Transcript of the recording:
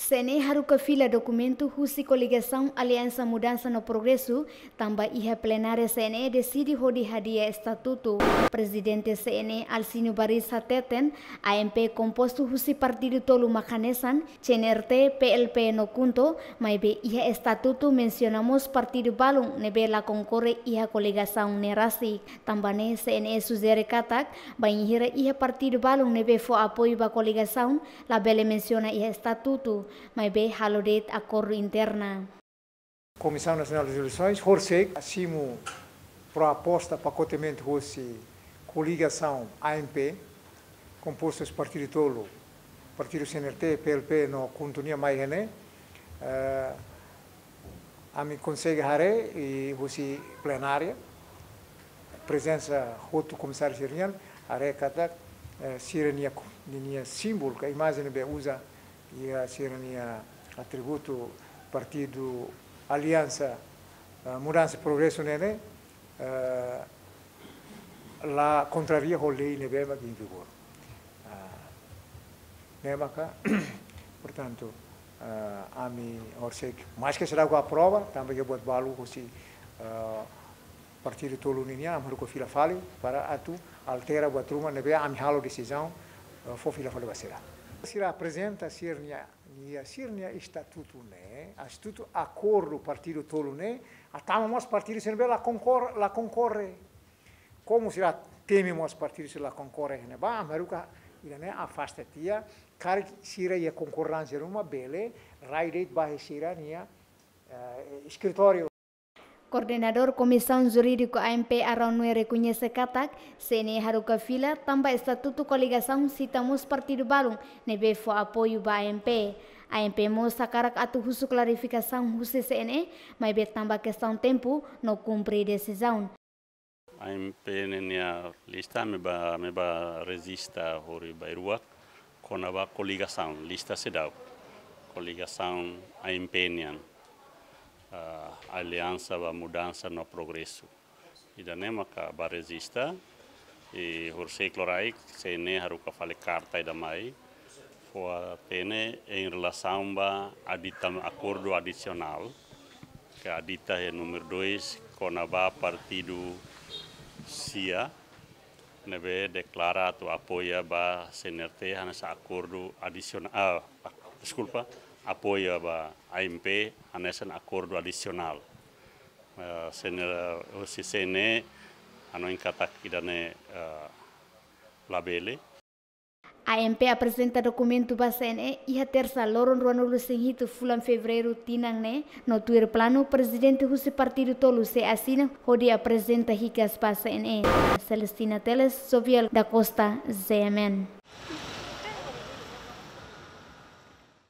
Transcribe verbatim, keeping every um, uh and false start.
C N E haruka fila dokumentu husi koligasaun Aliansa Mudansa no Progresu, tanba iha plenária C N E deside hodi hadi'a estatutu. Prezidente C N E Alcino Baris hateten, A M P kompostu husi partidu tolu mak hanesan, C N R T, P L P no KHUNTO, maibé iha estatutu mensiona mós partidu balun ne'ebé la konkorre iha koligasaun ne'e rasik. Tanba ne'e C N E sujere katak, bainhira iha partidu balun ne'ebé fó apoiu ba koligasaun, labele mensiona iha estatutu, maibé halo de'it akordu interna. Comissão Nacional das Eleições, horisehik, simu proposta pakotementu husi koligasaun A M P, kompostu husi partidu tolu, partidu C N R T, P L P no KHUNTO nian mai iha ne'e, eh, ami konsege haree i husi plenária, prezensa hotu komisáriu sira-nian, haree katak, eh, sira-nia, ninia símbolu ka imajen ne'ebé uza iha sira-nia atributu partidu Aliansa, eh, Mudansa Progresu ne'e, eh, la kontraria ho lei ne'ebé mak em vigor. Ah, ne'e maka, portantu, ah, ami horisehik, maske seidauk aprova, tanba iha buat balu husi, ah, partidu tolu ninian, ami haruka fila fali, para atu altera buat ruma ne'ebé ami halo desizaun, ah, fó fila fali ba sira. Sira aprezenta sira-nia, nia, sira-nia estatutu ne'e, estatutu akordu partidu tolu ne'e, a tama mós partidu sira ne'ebé la konkor-, la konkorre. Komu sira temi mós partidu sira la konkorre ne'ebá, ami haruka ida-ne'e afasta tiha, karik sira iha konkordánsia ruma bele rai de'it ba iha sira-nia, eh, eskritóriu. Koordenadór Komisaun Jurídiku A M P Aaron Noe rekoñese katak, C N E haruka fila tanba estatutu koligasaun sita mós partidu balun ne'ebé fó apoiu ba A M P. A M P mós hakarak atu husu klarifikasaun husi C N E, maibé tanba kestaun tempu no kumpre desizaun. A M P ninia lista ami bá, ami bá rejista hori bainrua kona-ba koligasaun, lista seidauk. Koligasaun A M P nian, ah, Aliansa ba Mudansa no Progresu. Ida-ne'e maka bá rejista, i horisehik loraik, C N E haruka fali karta ida mai, fó hatene em relasaun ba adita akordu adisionál, ke adita iha númeru dois, kona-ba partidu sia, ne'ebé deklara atu apoia ba C N R T hanesan akordu adisionál, ah, deskulpa, apoia ba A M P hanesan akordu adisionál. Eh, C N R, husi C N E, hanoin katak ida-ne'e, eh, labele. A M P aprezenta dokumentu ba C N E iha Tersa loron ruanulu-resin-hitu fulan Fevereiru tinan ne'e, no tuir planu prezidente husi partidu tolu sei asina hodi aprezenta hikas ba C N E. Celestina Teles, Jovial da Costa, G M N.